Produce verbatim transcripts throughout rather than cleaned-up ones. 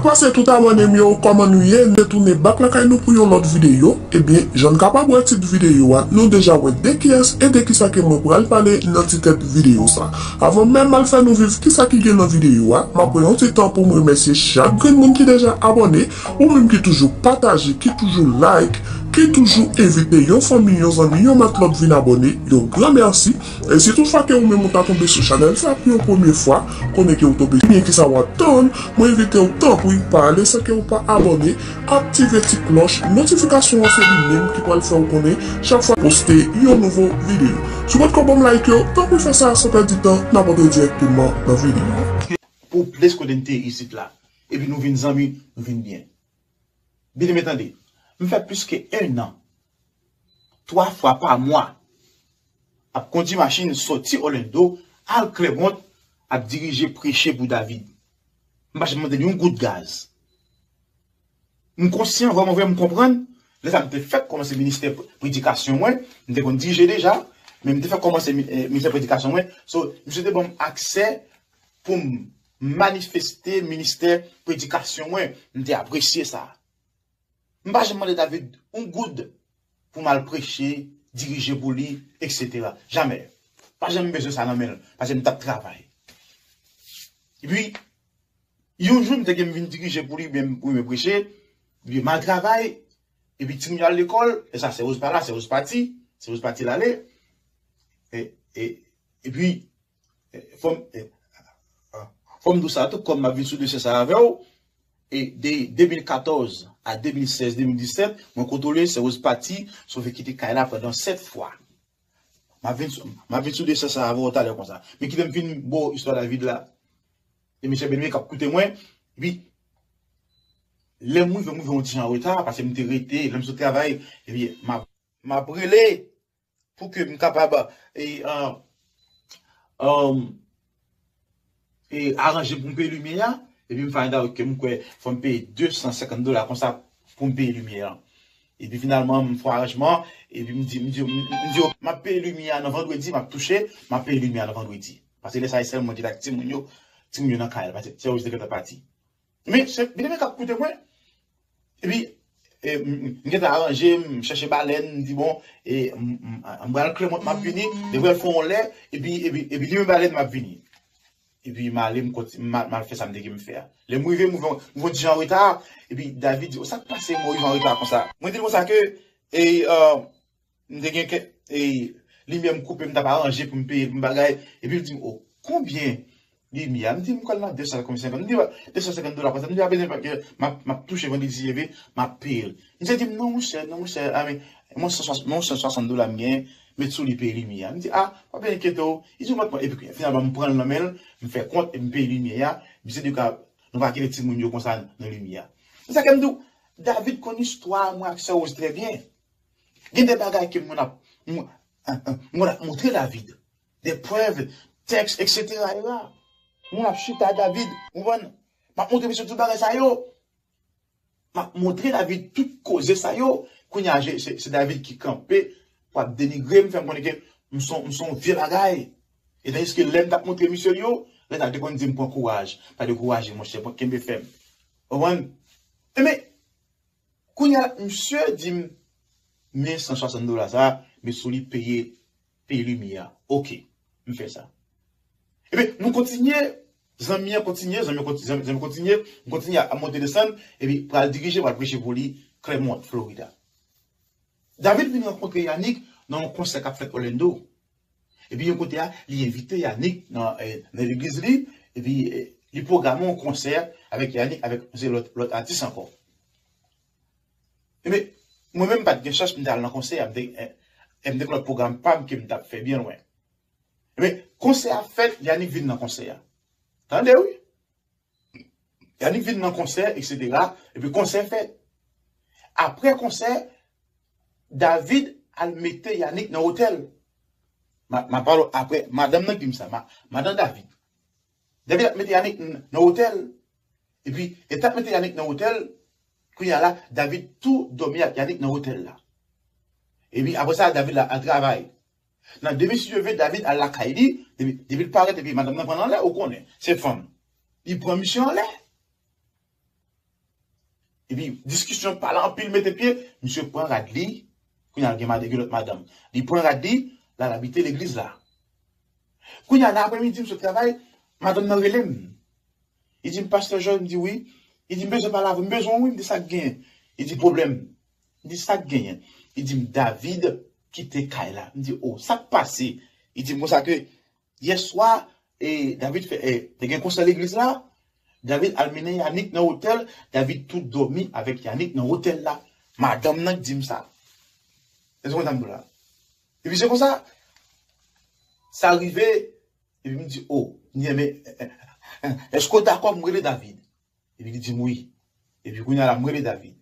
Pase tout abòne m yo, kòman nou ye? Nou retounen back lakay nou pou yon lòt videyo. Ebyen, jan n kapab wè tit videyo a, nou deja wè de kiyès e de kisa ke mwen pral pale nan ti tèt videyo sa. Avan menm m al fè nou viv kisa ki gen nan videyo a, m ap pran yon ti tan pou m remèsye chak grenn moun ki deja abòne, ou menm ki toujou pataje, ki toujou like, ki toujou envite yon fanmi, yon zanmi, yon matlòt vin abòne, yon gran mèsi. E si toutfwa ke ou menm ou ta tonbe sou chanèl sa pou yon premye fwa, konnen ke ou tonbe byen kisa w ap tann, mwen envite w tanpri pa ale san ke ou pa abòne, aktive ti klòch notifikasyon an, se li menm ki pral fè w konnen chak fwa poste yon nouvo videyo. Si w potko ban m like yo, tanpri fè sa san pèdi tan, n ap antre dirèkteman nan videyo. Pou plis kote n te isit la. Epi nou vin zanmi, nou vin byen. Byeneme tande, m fè plis ke en an, twa fwa pa mwa, ap kondui machin sòti Orlando, al Clermont, ap dirije preche pou David. M pa janm mande l yon goud gaz. M konsyan, vrèman vre, m konprann. Lè sa m te fèk kòmanse ministè pre-, predikasyon mwen, m te konn dirije deja, men m te fèk kòmanse mi-, eh, ministè predikasyon mwen. So, misye te ban m aksè pou m manifeste ministè predikasyon mwen. M te apresye sa. M pa janm mande David yon goud pou m al preche, dirije pou li, etsetera. Jamè. Pa janm bezwen sa nan men l, paske m t ap travay. Epi, yon jou, m te gen vin dirije pou li, oubyen, oubyen preche, epi m al travay, epi timoun yo al lekòl, e sa, Sè Woz pa la, Sè Woz pati, Sè Woz pati l ale, e, e, epi, e, fò m, e, fò m di w sa tou, kòm m ap vin sou dosye sa avè w, e de de mil katòz a de mil sèz, de mil disèt, mwen kontwole Sè Woz pati, sove kite kay la pandan sèt fwa. M ap vin sou, m ap vin sou dosye sa avè w talè konsa. Men kite m fin ba w istwa David la. E mesye Benwe k ap koute mwen, epi lè m rive, m rive yon ti jan an reta, paske m te rete, lè m sot travay, epi m ap, m ap rele pou ke m kapab, e, an, an, e, aranje pou m peye limyè a, epi m find out ke m kwè fò m peye de san senkant dola konsa pou m peye limyè a. Epi finalman, m fè yon aranjman, epi m di, m di, m, m di yo, m ap peye limyè a nan vandredi, m ap touche, m ap peye limyè a nan vandredi. Paske lè sa a, e sèl mwen ki t ak timoun yo, timoun yo nan kay la, paske Sè Woz te gentan pati. Men, se, byeneme k ap koute mwen. Epi, e, m, m, m gentan aranje, m chèche balèn, m di, bon, e, m, m, m pral Clermont, m ap vini, m pral fè yon lè, epi, epi, epi limen balèn, m ap vini. Epi m ale, m konti-, m al, m al fè sa m te gen m fè a. Lè m rive, m rive, m rive yon ti jan an reta, epi David di, o, sa k pase, mwen rive an reta konsa? Mwen di l konsa ke, e, e, m te gen kèk, e, limyè m koupe, m t ap aranje pou m peye, pou m bagay. Epi l di m, o, konbyen limyè a? M di, m kwè l nan de san senkant. M di, de san senkant dola konsa. M di, a, bezwen pa ke m ap, m ap touche vandredi, epi m ap peye l. Misye di m, non, monchè, non, monchè, a, men, mwen san swasant, mwen san swasant dola m genyen, met sou li peye limyè a. M di, a, pa bezwen enkyete w. Li di, mwen, epi finalman, m pran l nan men l, m fè kont, epi m peye limyè a. Misye di, ka, nou pa kite timoun yo konsa nan limyè a. Se sa ke m di w, David konn istwa mwen ak Sè Woz trè byen. Gen de bagay ke mwen ap, mwen, mwen ap montre David. De prèv, tèks, etsetera. Mwen ap chita David, ou konprann? M ap montre misye tout bagay sa yo. M ap montre David tout koze sa yo. Kounye a, se, se David ki kanpe pou ap denigre m, fè m konnen ke m se yon, m se yon vye bagay. E tandiske lè m t ap montre misye l yo, lè sa yo te konn di m, pran kouraj, pa dekouraje, monchè, pran, kenbe fèm. Ou konprann? Enben, kounye a, misye di m, men san swasant dola sa, met sou li peye, peye limyè a. Oke, m fè sa. Ebyen, nou kontinye, zanmi an kontinye, zanmi an konti-, zanmi, zanmi kontinye, m kontinye ap monte desann, epi pral dirije, pral preche pou li, Clermont, Florida. David vin rankontre Yanick nan yon konsè k ap fèt Orlando. Epi yon kote a, li envite Yanick nan, eh, nan legliz li, epi, eh, li pwograme yon konsè avèk Yanick, avèk se lòt, lòt atis ankò. Ebyen, mwen menm m pa t gen chans pou m te al nan konsè a, m te, eh, eh, m te gen lòt pwogram pa m ke m t ap fè byen lwen. Ebyen, konsè a fèt, Yanick vin nan konsè a. Tande wi. Yanick vin nan konsè, etsetera. Epi konsè fèt. Apre konsè, David al mete Yanick nan otèl. Ma, ma pale w apre, madanm nan ki di m sa, ma, madanm David. David ap mete Yanick n-, nan otèl. Epi, e t ap mete Yanick nan otèl, kounye a la, David tou dòmi ak Yanick nan otèl la. Epi, apre sa, David la al travay. Nan de mil si Dye vle, David al lakay li, depi, depi l parèt, epi madanm nan pran l anlè, ou konnen, se fanm. Li pran misye anlè. Epi diskisyon, pale anpil, mete pye, misye pran rad li, kounye a l gen mad-, gen lòt madanm. Li pran rad li, l al abite legliz la. Kounye a nan apremidi, m sot travay, madanm nan rele m. Li di m, "Pastè Joel," m di, "Wi." Li di, "M bezwen pale avè w, m bezwen w, wi." M di, "Sa k genyen?" Li di, "Pwoblèm." M di, "Sa k genyen?" Li di m, "David kite kay la." M di, "O, sa k pase?" Li di m konsa ke yè swa, e, David fè, e, te gen konsè legliz la, David al mennen Yannick nan otèl, David tou dòmi avèk Yannick nan otèl la. Madanm nan k di m sa. Èske w konprann sa m di w la? Epi se konsa, sa rive, epi m di, "O, m di, men, èske w dakò m rele David?" Epi li di m, "Wi." Epi kounye a la, m rele David.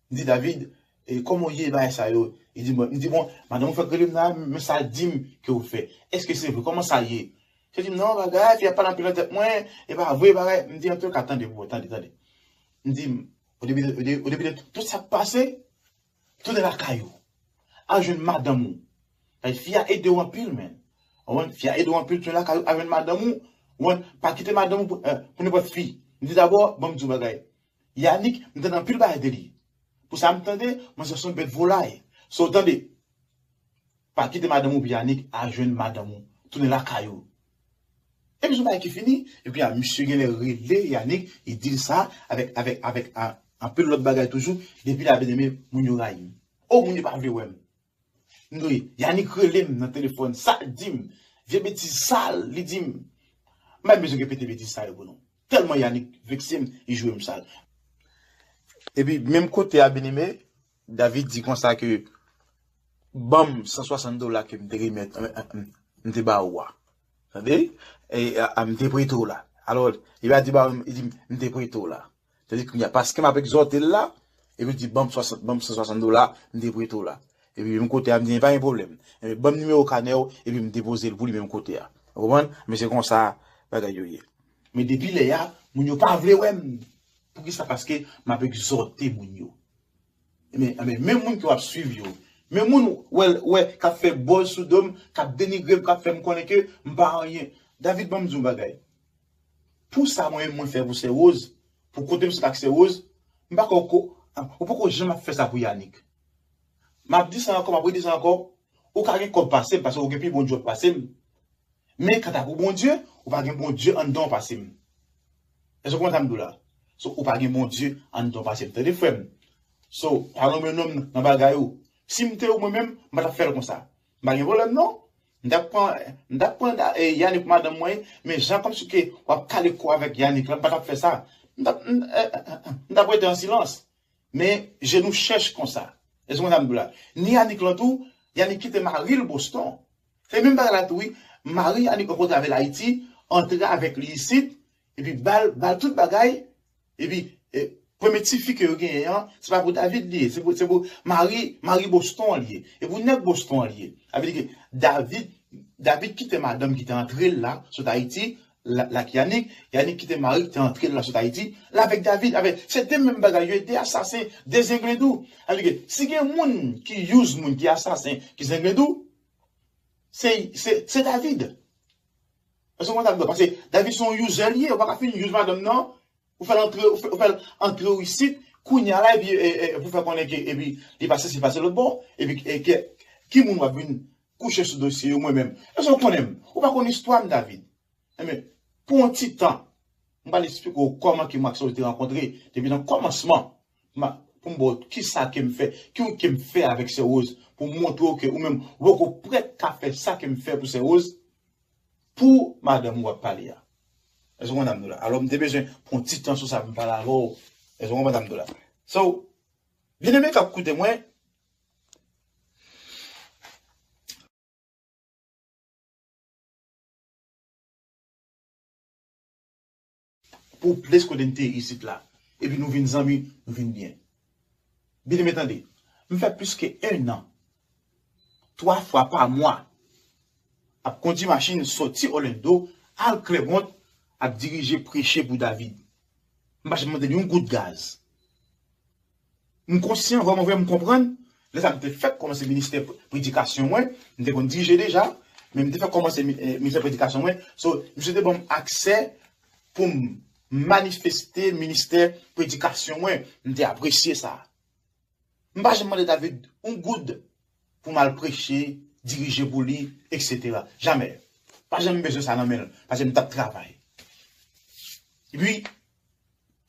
M di, "David, e, kòman w ye, bagay sa yo?" Li di, "Bon," m di, "Bon, madanm ou fèk rele m la, men sa l di m ke w fè. Èske se vre? Kòman sa ye?" Li di m, "Non, bagay, fi a pale anpil nan tèt mwen, e pa vre, bagay." M di, "Antouka, tande, bro, tande, tande." M di, "O depi, o de-, o depi de tout sa k pase, tounen lakay ou. Al jwenn madanm ou. Fi a ede w anpil, men. Ou konprann? Fi a ede w anpil, tounen lakay ou, al jwenn madanm ou. Ou konprann? Pa kite madanm ou pou, eh, pou nenpòt fi." M di, "Dabò, ban m di w bagay. Yannick, m tande anpil bagay de li. Pou sa m tande, manzè se yon bèt volay. So, tande, pa kite madanm ou pou Yannick, al jwenn madanm ou. Tounen lakay ou." Epi se yon bagay ki fini, epi a, misye genlè rele Yannick, li di l sa, avèk, avèk, avèk, a, anpil lòt bagay toujou, depi la, byeneme, moun yo rayi m. O, moun yo pa vle wè m. M di, Yannick rele m nan telefòn, sa l di m, vye betiz sal, li di m. M pa bezwen repete betiz sa yo pou nou. Tèlman Yannick vekse m, li jwe m sal. Epi, menm kote a, byeneme, David di konsa ke, "Ban m san swasant dola ke m te remèt, m, m, m te ba ou a." Tande? E, a, a, m te prete w la. Alò, li pa di ba ou, li di, "M te prete w la." Tande kounye a, paske m ap egzòte l la, epi l di, "Ban m swasant, ban m san swasant dola, m te prete w la." Epi menm kote a, m di, "Pa gen pwoblèm. Epi ban m nimewo kanè w, epi m depoze l pou li menm kote a." Ou konprann? Men se konsa bagay yo ye. Men depi lè a, moun yo pa vle wè m. Poukisa? Paske m ap egzòte moun yo. Men, men, menm moun ke w ap swiv yo, menm moun wè, wè, k ap fè buzz sou do m, k ap denigre m, k ap fè m konnen ke m pa anyen. David, ban m di w yon bagay. Pou sa mwen menm mwen fè pou Sè Rose, pou kote m sot ak Sè Rose, m pa kwè ou ko-, ou poko janm ap fè sa pou Yannick. M ap di sa ankò, m ap redi sa ankò, ou ka gen kòb pase m, paske ou gen pi bon djòb pase m. Men kanta pou Bondye, ou pa gen Bondye anndan w pase m. Èske w konprann sa m di w la? So, ou pa gen Bondye anndan w pase m. Tande, frè m. So, pa lonmen non m nan bagay ou. Si m te ou mwen menm, m pa t ap fè l konsa. M pa gen pwoblèm, non. M t ap pran, m t ap pran, e, Yannick pou madanm mwen, men jan kòmsi ke w ap kale kò avèk Yannick la, m pa t ap fè sa. M t ap, m, e, e, e, m t ap rete an silans. Men je nous cherche konsa. Èske w konn sa m di w la? Ni Yannick lan tou, Yannick kite mari l Boston. Se menm bagay la tou wi. Mari Yannick rankontre avè l Ayiti, antre avèk li isit, epi ba l, ba l tout bagay, epi, e, premye tifi ke yo genyen an, se pa pou David li ye, se pou, se pou mari, mari Boston an li ye. E pou nèg Boston an li ye. Sa vle di ke David, David kite madanm ki te antre l la, sot Ayiti, la, la ak Yannick, Yannick kite mari ki te antre l la sot Ayiti, la avèk David, avèk, se de menm bagay yo, e de asasen, de zenglendou. Sa vle di ke si gen moun ki use moun, ki asasen, ki zenglendou, se, se, se David. Èske w konprann sa m di w? Paske David se yon user li ye, ou pa ka fin use madanm nan, ou fè l antre, ou fè, ou fè l antre w isit, kounye a la, epi, e, e, pou fè konnen ke, epi, li pa sesi pase lòt bò, epi, e, ke, ki moun w ap vin kouche sou dosye yo, mwen menm? Èske w konnen m? Ou pa konn istwa m, David. Enben, pou yon ti tan, m pral esplike w kòman ke mwen ak Sè Rose te rankontre, depi nan kòmansman, ma, pou m ba w kisa ke m fè, ki wout ke m fè avèk Sè Rose, pou m montre w ke ou menm, ou poko prèt ka fè sa ke m fè pou Sè Rose, pou madanm ou w ap pale a. Èske w konprann sa m di w la? Alò, m te bezwen pran yon ti tan sou sa pou m pale avè w. Èske w konprann sa m di w la? So, byeneme k ap koute mwen, pou plis kote n te ye isit la. Epi nou vin zanmi, nou vin byen. Byeneme tande, m fè plis ke en an, twa fwa pa mwa, ap kondui machin soti Orlando, al Clermont, ap dirije preche pou David. M pa janm mande l yon goud gaz. M konsyan, vrèman vre, m konprann. Lè sa a m te fèk kòmanse ministè pre-, predikasyon mwen, m te konn dirije deja, men m te fèk kòmanse mi-, eh, ministè predikasyon mwen. So, misye te ban m aksè pou m manifeste ministè predikasyon mwen. M te apresye sa. M pa janm mande David yon goud pou m al preche, dirije pou li, et cetera. Jamè. Pa janm bezwen sa nan men l, paske m t ap travay. Epi,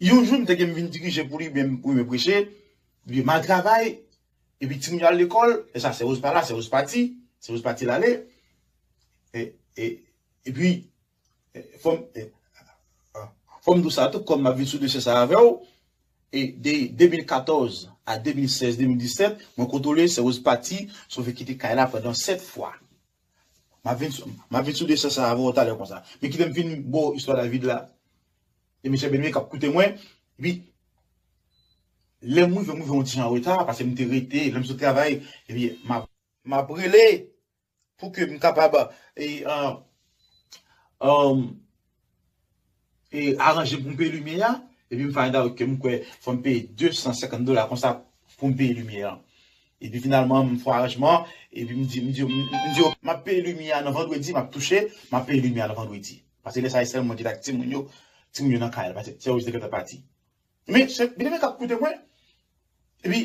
yon jou, m te gen m vin dirije pou li, oubyen m preche, epi m al travay, epi timoun yo al lekòl, e sa, Sè Woz pa la, Sè Woz pati, Sè Woz pati l ale, e, e, epi, e, fò m, e, fò m di w sa tou, kòm m ap vin sou dosye sa avè w, e de de mil katòz a de mil sèz, de mil disèt, mwen kontwole Sè Woz pati, sove kite kay la pandan sèt fwa. M ap vin sou, m ap vin sou dosye sa avè w talè konsa. Men kite m fin ba w istwa David la. E mesye Benwe k ap koute mwen. Epi, lè m rive, m rive yon ti jan an reta, paske m te rete, lè m sot travay, epi m ap, m ap rele pou ke m kapab, e, an, an, e, aranje pou m peye limyè a, epi m find out ke m kwè fò m peye de san senkant dola konsa pou m peye limyè a. Epi finalman, m fè aranjman, epi m di, m di, m di, m ap peye limyè a nan vandredi, m ap touche, m ap peye limyè a nan vandredi. Paske lè sa a, e sèl mwen ki t ak timoun yo, timoun yo nan kay la, paske Sè Woz te gentan pati. Men, se, Benjamin k ap koute mwen, epi,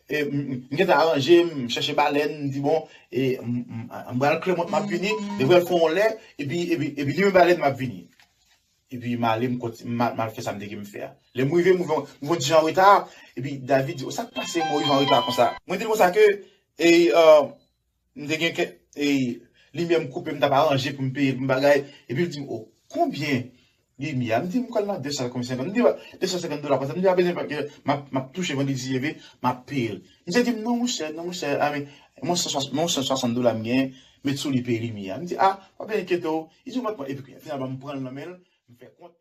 e, m, m, m gentan aranje, m chèche balèn, m di, bon, e, m, m, m pral Klèmont, m ap vini, m pral fè yon lè, epi, epi, epi limen balèn, m ap vini. Epi m ale, m konti-, m al, m al fè sa m te gen m fè a. Lè m rive, m rive, m rive yon ti jan an reta, epi David di, o, sa k pase, mwen rive an reta konsa? Mwen di l konsa ke, e, e, m te gen kèk, e, limyè m koupe, m t ap aranje pou m peye l, pou m bagay. Epi l di m, o, konbyen limyè a? M di, m kwè l nan de san senkant, m di, de san senkant dola konsa. M di, pa bezwen, pa gen, m ap, m ap touche vandredi si Dye vle, m ap peye l. Misye di m, non, monchè, non, monchè, a, men, men yon san swasant, men yon san swasant dola m genyen, met sou li peye limyè a. M di, a, pa bezwen enkyete w. Li di, mwen, epi finalman, m pran l nan men l, m fè kont,